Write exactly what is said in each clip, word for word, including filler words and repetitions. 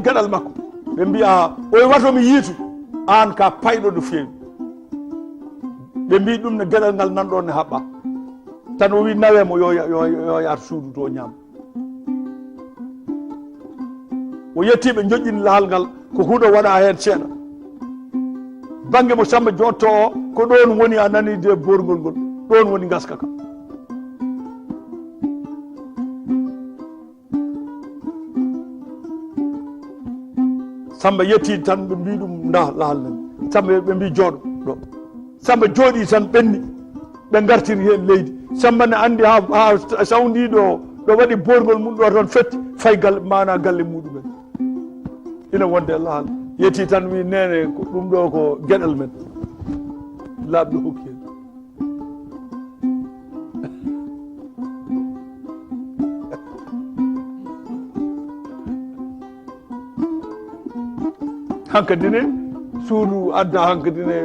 Geɗal makko. Ɓe mbiya, "Oy wato mi yiitu, aan ka payɗo no feewi." Ɓe mbi ɗum ne geɗal ngal nan ɗon ne haɓɓa. Tan o wi nawe mo yo, yo, yo, yo yaar suudu to ñaam. O yetti ɓe joƴƴini lahal ngal, ko huɗo waɗa heen seeɗa. Bannge mo Samba jotto o, ko ɗoon woni a nani de borgol ngol, ɗoon woni ngaska ka. Samba yetti tan ɓe mbi ɗum nda lahal nani. Samba ɓe mbi jooɗo ɗo. Samba jooɗi tan ɓenni. Ɓe ngartiri heen leydi. Samba ne anndi ha, ha sawndiiɗo o, ɗo waɗi borgol mum ɗo tan fetti, fay gal-, maana galle muɗumen. Ina wonde lahal. Yetti tan wi, "Neene, ko ɗum ɗo ko geɗal men." Laaɓɗo hokki heen. Hankadi ne, suudu adda hankadi ne,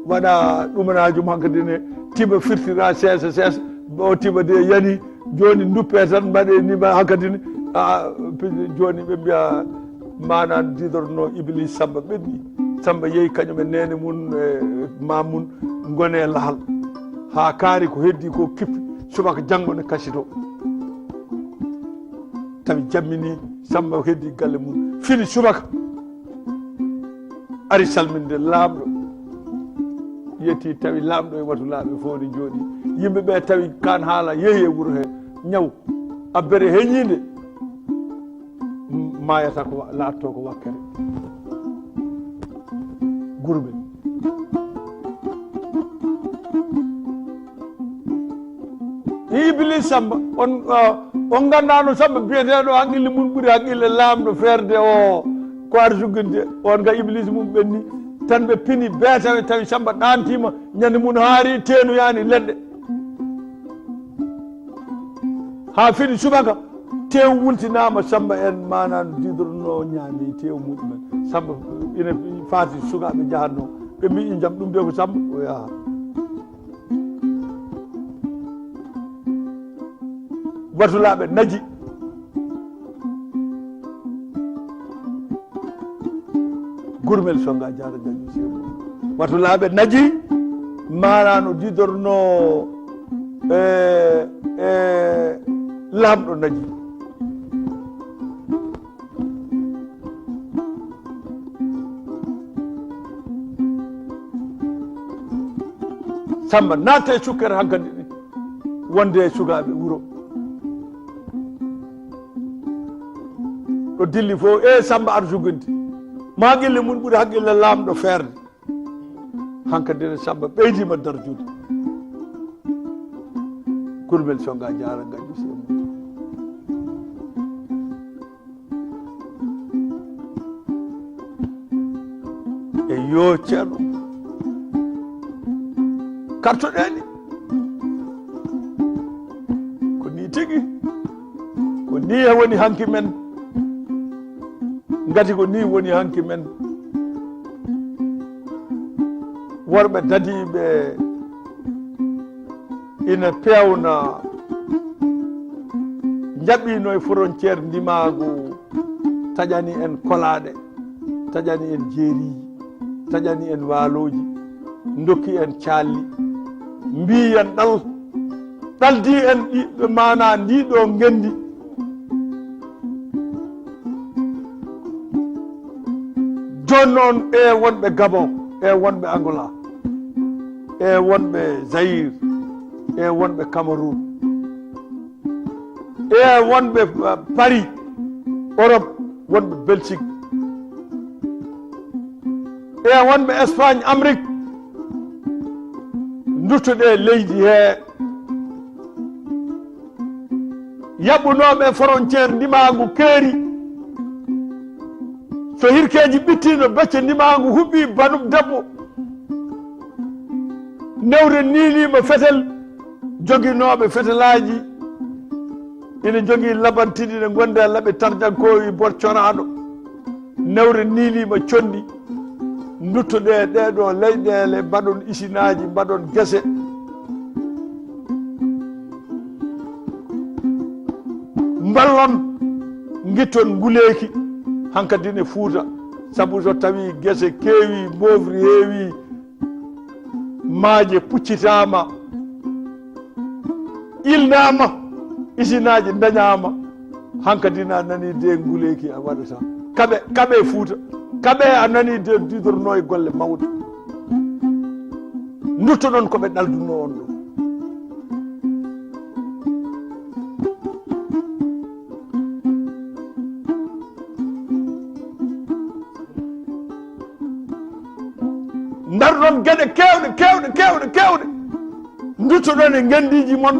waɗa ɗumanajum hankadi ne, tiba firtira seesa seesa, o tiba de yani, jooni duppe tan mbaɗe ni ma hankadi ne. A, jooni ɓe mbiya, manan didorno Iblis Samba ɓenni. Samba yehi kañum e neene mum, e ma mum, ngone lahal. Haa kaari ko heddi ko kippi, subaka janngo ne kasito. Tawi jammini, Samba heddi galle mum. Fini subaka. Ari salminde laamɗo. Yetti tawi laamɗo e watulaaɓe fof ne jooɗi. Yimɓe ɓe tawi kan haala yehi e wuro he. Ñaw. Abbere heñiinde. M-, maayata ko wa-, laatto ko wakkere. Gurbe. Iblis Samba, on, ah, on nganndaano Samba biyeteeɗo haqqille mum ɓuri haqqille laamɗo feerde o, ko ar juginte, on ga Iblis mum ɓenni, tan ɓe pini beetawe tawi Samba ɗaantiima, ñande mum haari teenoyaani leɗɗe. Haa fini subaka, teew wultinaama Samba en maanaan didorno ñaami teew muɗumen. Samba ina faati sukaaɓe njahatno, ɓe mbi'i jam ɗum de ko Samba, o yaha. Watulaaɓe naji. Gurmel Songa jaara gañu seeɗa. Watulaaɓe naji, maanaa no didorno, e, e, laamɗo naji. Samba naata e cukkere hankadi ɗi, wonde e sukaaɓe wuro. Ɗo dilli fof, e Samba ar juggundi. Ma haqqille mum ɓuri haqqille laamɗo feerde. Hankadi ne Samba ɓeydiima darjude. Gurmel Songa jaara gañu seeɗa. Eyo, ceerno. Kartoɗeeni. Ko nii tigi. Ko nii e woni hanki men. Ngati ko nii woni hanki men. Worɓe dadiiɓe ina peewna, njaɓɓiino e frontière ndimaagu, taƴani en kolaaɗe, taƴani en jeeriiji, taƴani en waalooji, ndokki en caalli, mbii en ɗal, ɗaldi en ɗi, maanaa ndii ɗoo ngenndi. Jooni noon, e wonɓe Gabon, e wonɓe Angola, e wonɓe Zaïre, e wonɓe Cameroun, e wonɓe, uh, Paris, Europe, wonɓe Belgique, e wonɓe Espagne, Amérique, nduttoɗe leydi he. Yaɓɓunooɓe frontière ndimaagu keeri, so hirkeeji ɓittiino becce ndimaagu huɓɓi banum debbo. Newre niiliima fetel, joginooɓe fetelaaji ina jogii labantiɗi ne ngonde laɓi tarjankoowi bor coraaɗo. Newre niiliima conndi. Nduttoɗe ɗee ɗoo leyɗeele, mbaɗon isinaaji, mbaɗon gese. Mballon, ngitton nguleeki. Hankadine Fuuta, sabu so tawii gese keewii, mboofri heewii, maaje puccitaama, ilnaama, isinaaji ndañaama, hankadine a nanii de nguleeki a waɗata. Kaɓe, kaɓe Fuuta, kaɓe a nanii de didornoo e golle mawɗe. Nduttoɗon ko ɓe ɗaldunoo on ɗo. Ndaroɗon geɗe keewɗe, keewɗe, keewɗe, keewɗe. Nduttoɗon e ngenndiiji mon,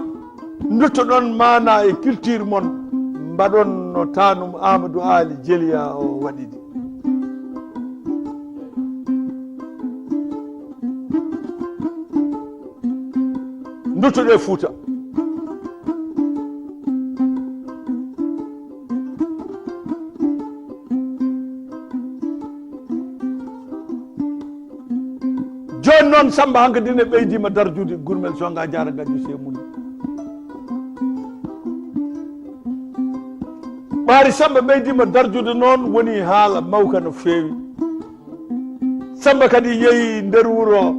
nduttoɗon maanaa e culture mon, mbaɗon no taanum Amadou Aali Jeliya o waɗiri. Nduttoɗee Fuuta. Jooni noon, Samba hankadine ɓeydiima darjude, Gurmel Songa Jaara Gajjo Seemun. Ɓaari Samba ɓeydiima darjude noon, woni haala mawka no feewi. Samba kadi yehi nder wuro,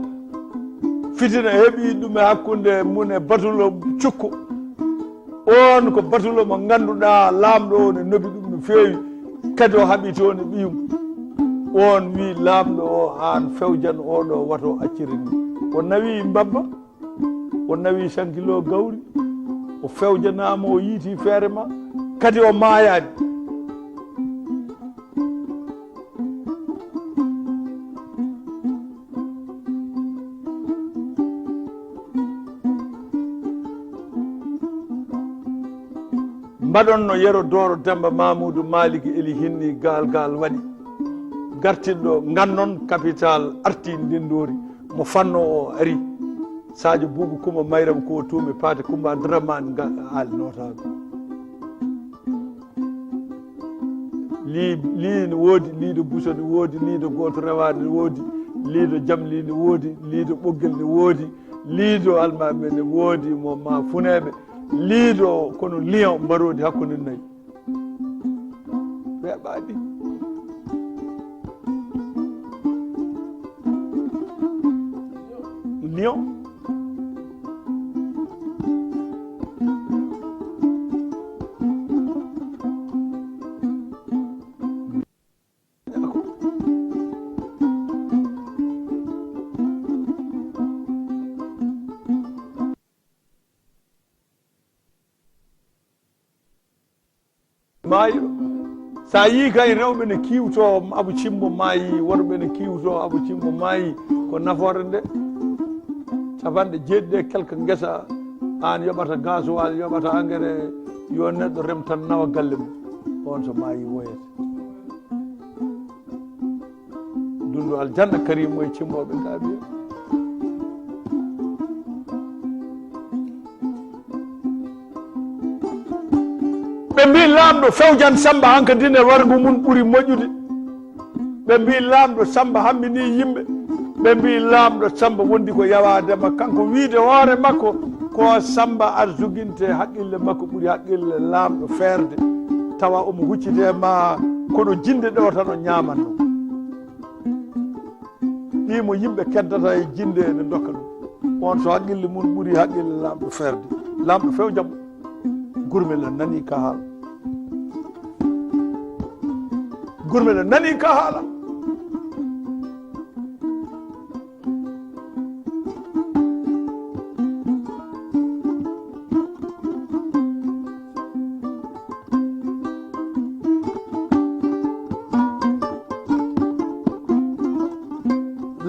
fitina heɓi ɗum e hakkunde mum e Batulo Cukko. Oon ko Batulo mo ngannduɗaa, laamɗo o ne nobi ɗum no feewi, kadi o haɓi toon e ɓiyum. Oon wii laamɗo o, "Aan fewjan oo ɗo wato acciri ni." O nawi mbabba, o nawi sankilo gawri, o fewjanaama, o yiiti feere ma, kadi o maayaani. Mbaɗon no Yero Dooro Demba Mamuudu Maaliki Eli Hinni Gaal Gaal waɗi. Gartinɗo ngannon kapital arti ndenndoori mo fanno o ari. Sadio Buubu Kuma Mayram ko tuumi paate Kumba Abdourahmane Ga-, Aali Nootaaɗo. Lii, lii ne woodi, liiɗo buso ne woodi, liiɗo gooto rewaani ne woodi, liiɗo jamli ne woodi, liiɗo ɓoggel ne woodi, liiɗo almaami ne woodi, mo ma funeeɓe, liiɗo kono lion mbaroodi hakkunde nayi. Weeɓaani. Lion. Maayiɗo. So a yii kay rewɓe ne kiiwtoo Abu Cimbo maayi, worɓe ne kiiwtoo Abu Cimbo maayi, ko nafoore nde. Capanɗe jeeɗiɗi e quelque ngesa, aan yoɓata gasoil, yoɓata engrais, yo neɗɗo rem tan nawa galle mum. On so maayi woyete. Dundu aljanna Karimu e Cimbo ɓe ngaaɓi. Ɓe mbii laamɗo fewjan Samba hankadine warngo mum ɓuri moƴƴude. Ɓe mbii laamɗo Samba hamminii yimɓe. Ɓe mbii laamɗo Samba wondi ko yawaade ma kanko wiide hoore makko ko Samba ar joginte haqqille makko ɓuri haqqille laamɗo feerde. Tawa omo hucciti e ma koɗo jinde ɗo tan o ñaamanno. Ɗi mo yimɓe keddata e jinde ene ndokka ɗum. On so haqqille mum ɓuri haqqille laamɗo feerde. Laamɗo few jam. Gurmel a nani ka haala. Gurmel a nani ka haala.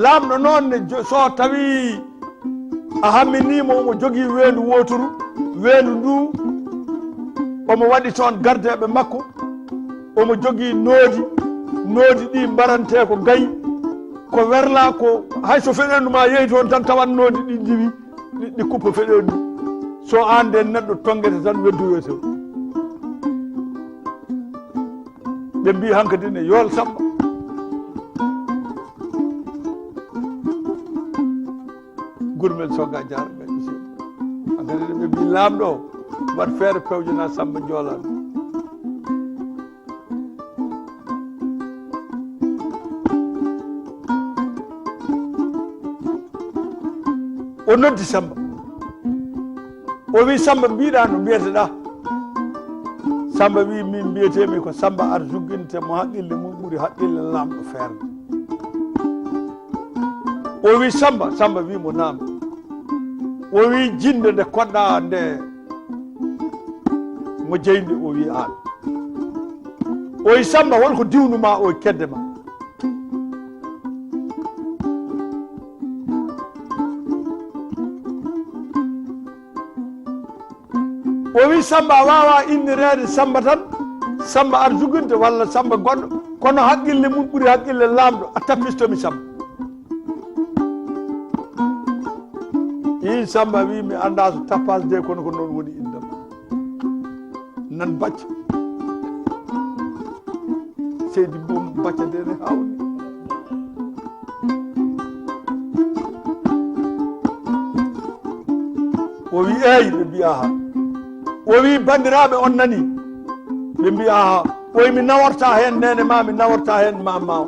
Laamɗo noon ne jo-, so tawii a hamminiimo, omo jogii weendu wooturu, weendu ndu omo waɗi toon gardeeɓe makko, omo jogii noodi, noodi ɗi mbarantee ko gayi, ko werlaa ko, hay so feɗeendu ma yehi toon tan tawan noodi ɗi ndiwi, ɗi, ɗi kuppa feɗeendu. So aan nden neɗɗo tonngete tan weddoyoy sew. Ɓe mbii hankadi ne yool Samba. Gurmel Sogga Jaar, ngañ Seydi. Hankadi ne ɓe mbii laamɗo o, waɗ feere pewjana Samba Njoolaaɗo. O noddi Samba. O wi, "Samba, mbiɗa no mbiyeteɗa?" Samba wi, "Min mbiyetemi ko Samba Arjuginte mo haqqille mum ɓuri haqqille Laamɗo feere." O wi, "Samba?" Samba wi mo, "Naam." O wi, "Jinde nde koɗɗa nde, mo jeyde?" O wi, "Aan." O wi, "Samba, holko diwnuma o kedde ma?" O wi, "Samba, a wawa innireede Samba tan, Samba Arjuginte walla Samba goɗɗo, kono haqqille mum ɓuri haqqille Laamɗo, a tappistomi Samba." Ii, Samba wi, "Mi annda so tappas de, kono ko noon woni inndam." Nan bacca. Seydi Boom bacca de ne hawni. O wi, "Eey," ɓe mbi, "Aha." O wi, "Banndiraaɓe, on nani?" Ɓe mbi, "Aha." O wi, "Mi naworta heen neene ma, mi naworta heen maam ma o.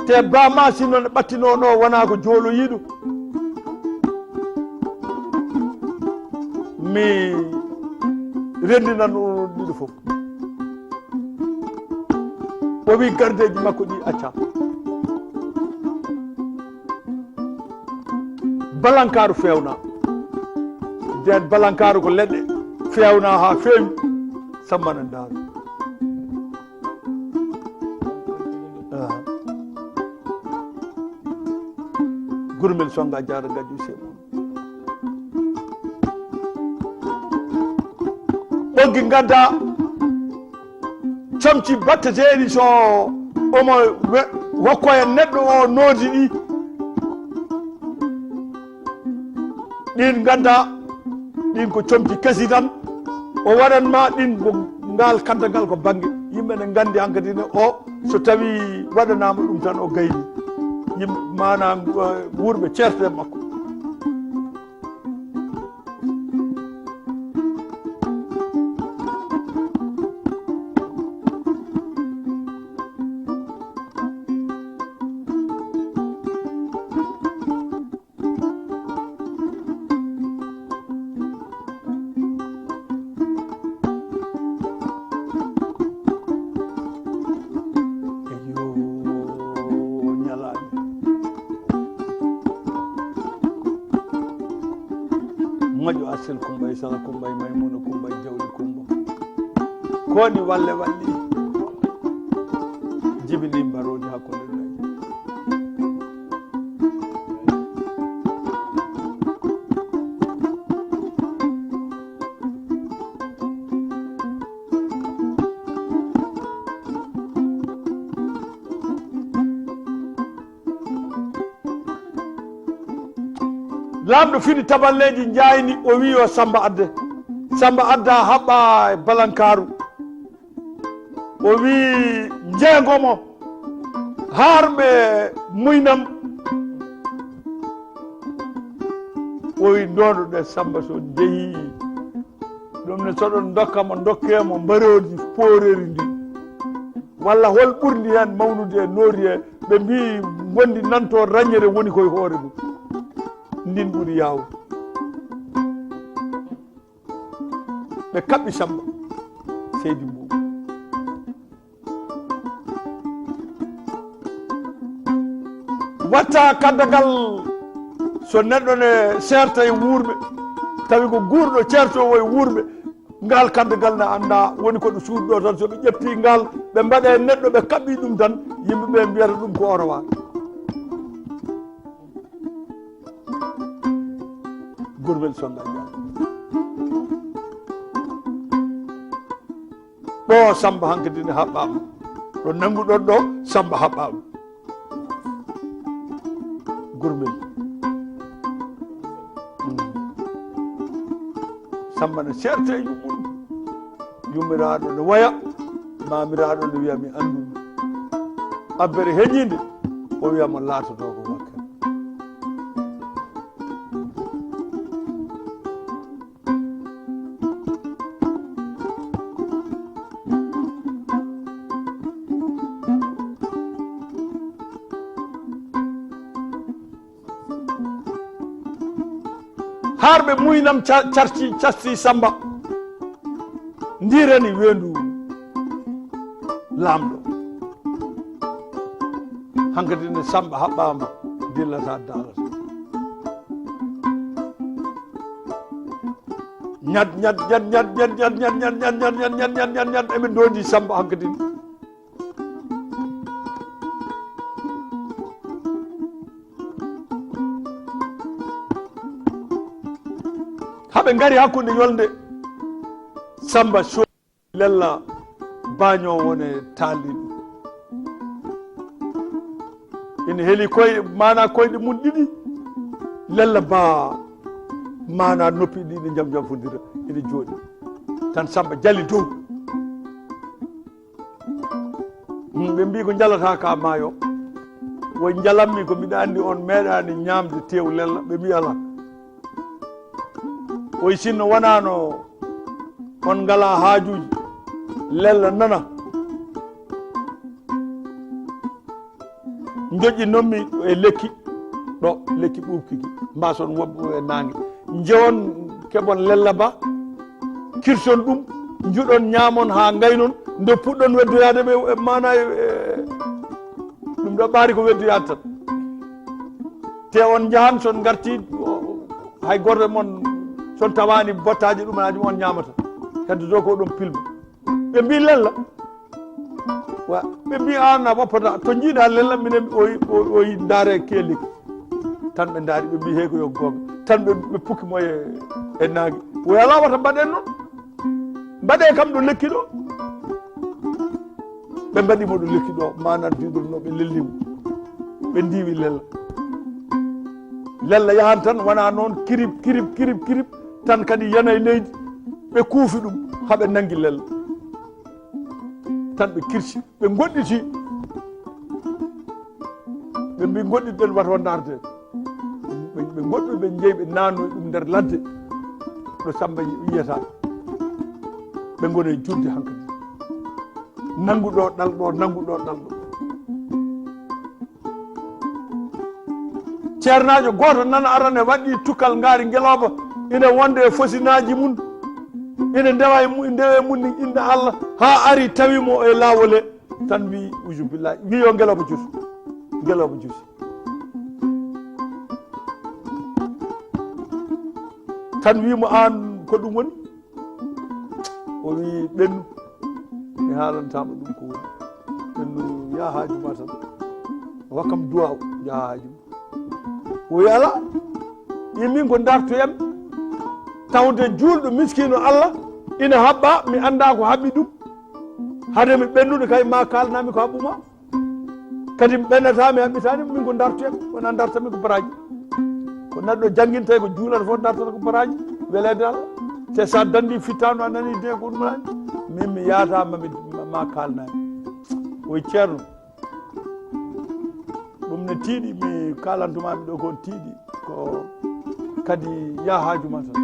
Te ba ma si noon ɓattinoo ɗo wonaa ko jooloyiiɗo, mi renndinan onon ɗiɗo fof." O wi, "Gardeeji makko ɗi acca." Balankaaru feewna. Ndeen balankaaru ko leɗɗe feewna haa feewi. Sammana Ndaaru. Aha. Gurmel Sonnga Jaara Gajjo Seydi. Ɓoggi ngadda comci batteteeɗi so omo we-, hokkoya neɗɗo o noodi ɗi. Ɗin ngadda, ɗin ko comci kesi tan. O waɗan ma ɗin ko ngaal kaddagal ko bannge. Yimɓe ne nganndi hankadi ne o so tawi waɗanaama ɗum tan o gayni. Yimɓe maanaam, eh, wuurɓe ceerte makko. Eyyo, ñalaaɗe. Moƴƴo Arsel Kumba e Sala Kumba e Maymuna Kumba e Jawɗi Kumba. Ko woni walle walli? Jibini mbarooji hakkunde nayi. Laamɗo fini taballeeji, njaayni, o wi yo Samba adde. Samba adda, haɓɓa e balankaaru. O wi, "Njeego mo, haarɓe muynam." O wi, "Ndoondo ɗe Samba, so jehi ɗum ne, so ɗon ndokka mo, ndokkee mo mbaroodi pooreri ndi. Walla hol ɓurndi heen mawnude e noori he?" Ɓe mbi, "Ngondi nanto rañere woni koye hoore mum. Ndin ɓuri yaawde." Ɓe kaɓɓi Samba Seydi Mbuuɓ. Watta kaddagal, so neɗɗo ne seerta e wuurɓe, tawi ko guurɗo ceertoowo e wuurɓe, ngal kaddagal ne annda, woni ko ɗo suudu ɗo tan, so ɓe ƴetti ngal, ɓe mbaɗa e neɗɗo, ɓe kaɓɓi ɗum tan, yimɓe ɓe mbiyata ɗum ko orowaa. Gorwel Sonnga Njaay. Ɗo Samba hankadi ne haɓɓaama. Ɗo nannguɗon ɗo Samba haɓɓaama. Gorwel. Mm. Samba ne seerta e yummum. Yummiraaɗo ne woya, maamiraaɗo ne wiya, "Mi anndu." Abbere heñiinde, o wiya mo laatotoo ko wakkere. Harɓe muynam ca-, carci, casti Samba. Ndirani weendu Laamɗo. Hankadi ne Samba haɓɓaama, dillata, daalata. Ñat, ñat, ñat, ñat, ñat, ñat, ñat, ñat, ñat, ñat, ñat, ñat, ñat, ñat, ñat, ñat, eɓe ndondi Samba hankadi. Haɓe ngari hakkunde yolnde Samba so Lella baaño wone taaliɗo. Ina heli koye, maana koyɗe mum ɗiɗi. Lella ba maana noppi ɗiɗi jam jam fondira ina jooɗi. Tan Samba jali dow. Hmm, ɓe mbi ko jalata ka maayo. Woy jalammi ko mbiɗa anndi on meeɗaani ñaamde teew Lella. Ɓe mbi ala. Woy sinno wanaano on ngala haajuuji, Lella nana. Njoƴƴinommi e lekki ɗo, lekki ɓuuɓki ki, mbason woɓɓe e naange. Njewon keɓon Lella ba, kirson ɗum, njuɗon ñaamon haa ngaynon, nde puɗɗon weddoyaade ɓe, e maana e, e, ɗum ɗo ɓaari ko weddoyaade tan. Te on njahan son ngarti, o, hay gooto e mon son tawaani bottaaji ɗum, haa ɗum on ñaamata. Heddoto ko ɗum pilma. Ɓe mbi Lella. Wa, ɓe mbi aan a woppata. To njiiɗa Lella, minen o, o, o ndaare keeliki. Tan ɓe ndaari, ɓe mbi hey ko yo goonga. Tan ɓe, ɓe pukki mo e, e naange. O yalaa wata mbaɗen noon. Mbaɗee kam ɗo lekki ɗo. Ɓe mbaɗi mo ɗo lekki ɗo, manan diwɗol no ɓe lelli mo. Ɓe ndiwi Lella. Lella yahan tan, wona noon kirip, kirip, kirip, kirip, tan kadi yana e leydi. Ɓe kuufi ɗum, haa ɓe nanngi Lella. Tan ɓe kirsi, ɓe ngoɗɗiti. Ɓe mbi ngoɗɗitɗen wata o ndaarde. Ɓe, ɓe ngoɗɗi, ɓe njeyi, ɓe naanno ɗum nder ladde. Ɗo Samba yiyata. Ɓe ngoni e juulde hankadi. Nanngu ɗo, ɗal ɗo, nanngu ɗo, ɗal ɗo. Ceernaajo gooto nana arane waɗi tukkal ngaari ngelooba, ina wonde e fosinaaji mum, ina ndewa e mu-, ndewe mum ni inna Allah, haa ari tawi mo e laawol he, tan wi, "Ujubillahi," wi, "Yo ngelooba juutu, ngelooba juutu." Tan wi mo, "Aan ko ɗum woni?" O wi, "Ɓennu, mi haalantaama ɗum ko woni. Ɓennu, yaa haaju ma tan. Hokkam duwaaw, yaa haaju ma." O wi, "Alaa, yi min ko dartoyam, tawde juulɗo miskiino Allah ina haɓɓa, mi anndaa ko haɓɓi ɗum. Hade mi ɓennude kay ma kaalnami ko haɓɓuma." Kadi mi ɓennata, mi haɓɓitani, min ko dartoyam, wona dartami ko baraji. Ko neɗɗo jannginta ko juulata fof dartata ko baraji, weleede Allah. Te sa danndi fittaandu a nani de ko ɗum nani. Min mi yaata ma mi, ma, ma kaalnami. Oy ceerno, ɗum ne tiiɗi, mi kaalantumaami ɗo kon tiiɗi. Ko kadi yaa haaju ma tan.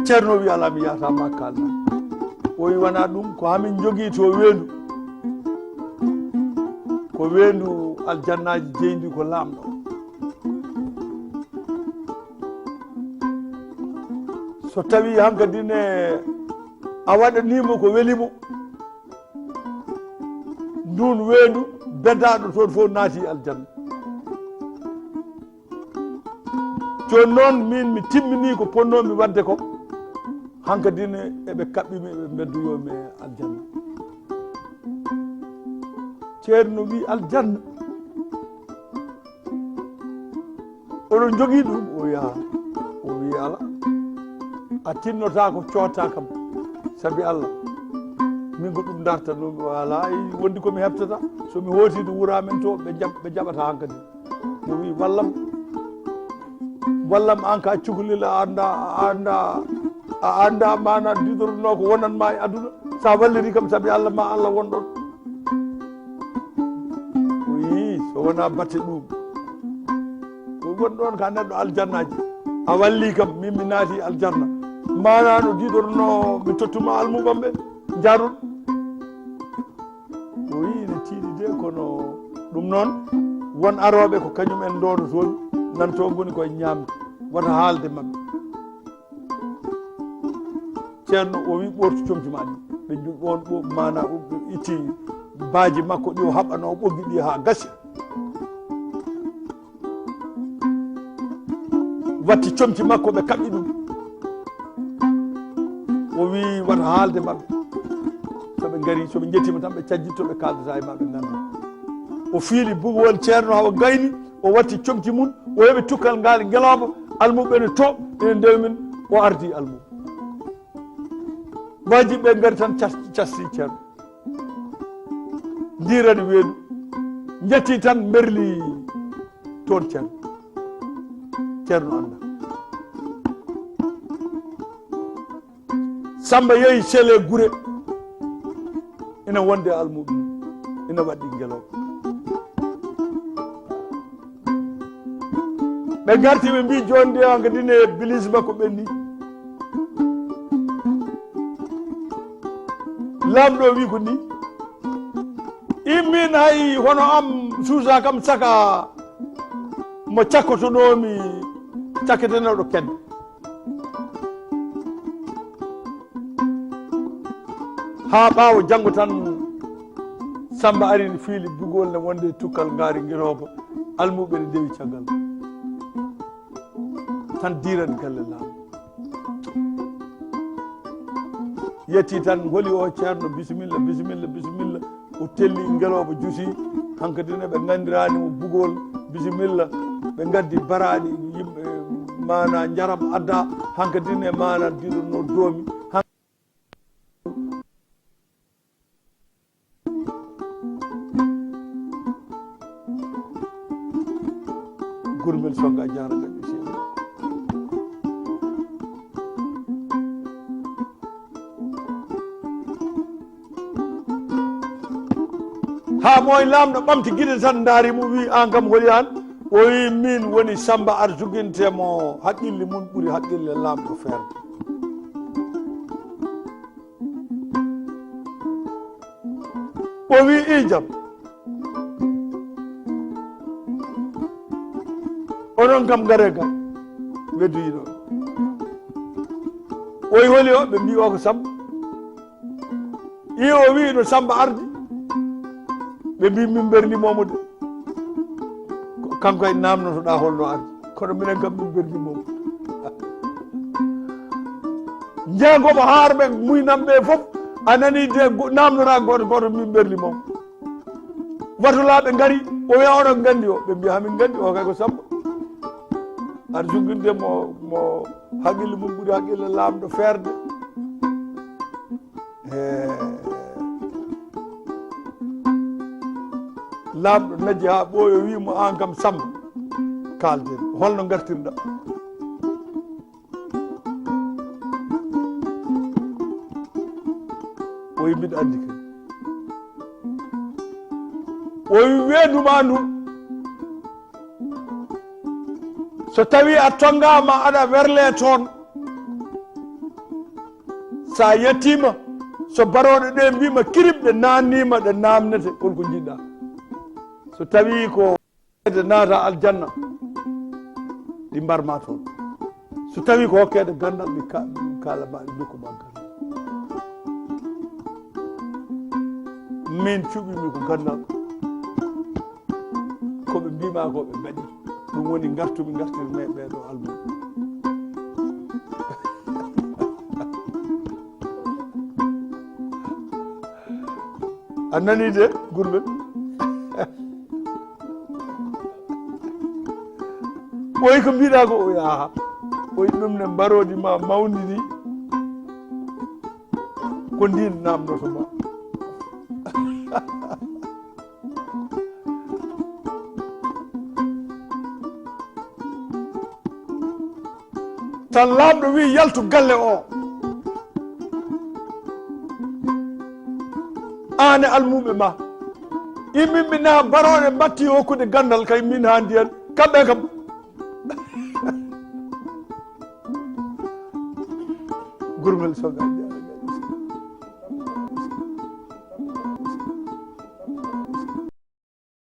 Ceerno wi, "Alaa, mi yahata ma kaalna." O wi, "Wona ɗum, ko hamin jogii to weendu. Ko weendu aljannaaji jeyndi ko Laamɗo. So tawii hankadi ne a waɗanii mo ko weli mo, ndun weendu beddaaɗo toon fof naati aljanna." Jooni noon, min mi timminii ko potnoomi waɗde ko, hankadi ne eɓe kaɓɓi mi, eɓe mbeddu yo mi e aljanna. Ceerno wi, "Aljanna? Oɗon njogii ɗum?" O wiya, o wi, "Alaa. A tinnotaako coota kam, sabi Allah. Min ko ɗum dartanoomi, o alaa e wondi ko mi heɓtata. So mi hooti to wuro amen to, ɓe jaɓ-, ɓe jaɓata hankadi." O wi, "Wallam, wallam an ka cukalel, a annda, a annda, a annda maana diidornoo ko wonanma e aduna. Sa walliri kam sabi Allah ma Allah won ɗon." O wi, "So wona batte ɗum. Ko won ɗon ka neɗɗo aljannaaji. A walli kam, min mi naati aljanna. Maana no diidornoo mi tottuma almuɓam ɓe. Njaarun." O wi, "Ne tiiɗi de, kono ɗum noon Won arooɓe ko kañum en ndoodotoomi, nan to ngoni koye ñaamde, wata haalde maɓɓe. Ceerno o wi, "Ɓoortu comci ma ɗi." Ɓe nju-, on ɗo maana o itti baaji makko ɗi o haɓɓano o ɓoggi ɗi haa gasi. Watti comci makko ɓe kaɓɓi ɗum. O wi, "Wata haalde maɓɓe." So ɓe ngari, so ɓe njettiima tan ɓe cajjitto ɓe kaaldata e maɓɓe ngannda. O fiili bugowol ceerno hawa gayni, o watti comci mum, o heɓi tukkal ngal ngelooba, almuɓɓe ne to, ene ndewi min, o ardi almuɓɓe. Baaji ɓe ngari tan cas-, casti ceerno. Ndiirani weedu. Njetti tan mberli toon ceerno. Ceerno annda. Samba yehi sele gure. Ina wonde almuɓɓe. Ina waɗi ngelooba. Ɓe ngarti ɓe mbi, "Jooni de hankadi ne bilis makko ɓenni." Laamɗo wi ko ni, "Immin hay hono am suusa kam saka mo cakkotonoomi cakketeneɗo kedde." Haa ɓaawo janngo tan, Samba ari ne fiili bugol ne wonde tukkal ngaari ngelooba, almuɓɓe ne ndewi caggal. Tan diiran galle laamɗo. Yetti tan, holi o ceerno, "Bisimilla, bisimilla, bisimilla." O telli ngelooba jusi, hankadi ne ɓe nganndirani mo bugol, "Bisimilla." Ɓe ngaddi baraaɗi yimɓe, maana njaram adda, hankadi ne maana diɗo no doomi. Gurmel Songa jaara gaƴƴo Cheikh. Haa ɓooy laamɗo ɓamti gide tan ndaari mo, wi, "Aan kam holi aan?" O wi, "Min woni Samba Ar joginte mo haqqille mum ɓuri haqqille laamɗo feerde." O wi, "I jam. Onon kam ngare ga." Ɓe duyi ɗon. O wi, "Holi o?" Ɓe mbi, "O ko Samba." I o wi, "No Samba ardi?" Ɓe mbi, "Min berlimomo de." Ko kanko en namnotoɗa holno ardi. Kono minen kam min berlimomo. Jeegomo haarɓe muynanɓe fof a nani de go-, namnora goto goto min berlimomo. Watulaaɓe ngari, o wiya, "Oɗon nganndi o?" Ɓe mbiya, "Hamin nganndi o, kay ko Samba." Aɗa jogguinde mo, mo haqqille mum ɓuri haqqille laamɗo feerde. He. Laamɗo najji haa ɓooyi, o wii mo, "Aan kam Samba, kaalden, holno ngartirɗaa?" O wi, "Mbiɗa anndi kay." O wi, "Weendu ma ndu, so tawii a tonngaama aɗa werlee toon, so a yettiima, so barooɗe ɗee mbiima kirib, ɗe naanniima, ɗe naamnete, holko njiɗɗaa? So tawii ko de naata aljanna, ɗi mbarma toon. So tawii ko hokkeede ganndal, ɗi ka-, ɗi kaalama, ɗi ndokkuma ganndal. Min cuɓimi ko ganndal. Ko ɓe mbiima ko ɓe mbaɗi. Ɗum woni ngartumi, ngartirmi ɓee ɗo almuɓɓe." A nanii de, Gurmel? Ɓooyi ko mbiɗa ko, o yaha. Ɓooyi ɗum ne mbaroodi ma mawndi ndi. Ko ndin namdoto ma. Tan laamɗo wi, "Yaltu galle o." Aan e almuɓe ma. Immin ɓe na barooɗe mbatti hokkude ganndal kay min haa ndiyan. Kamɓe kam. Gurmel Soga.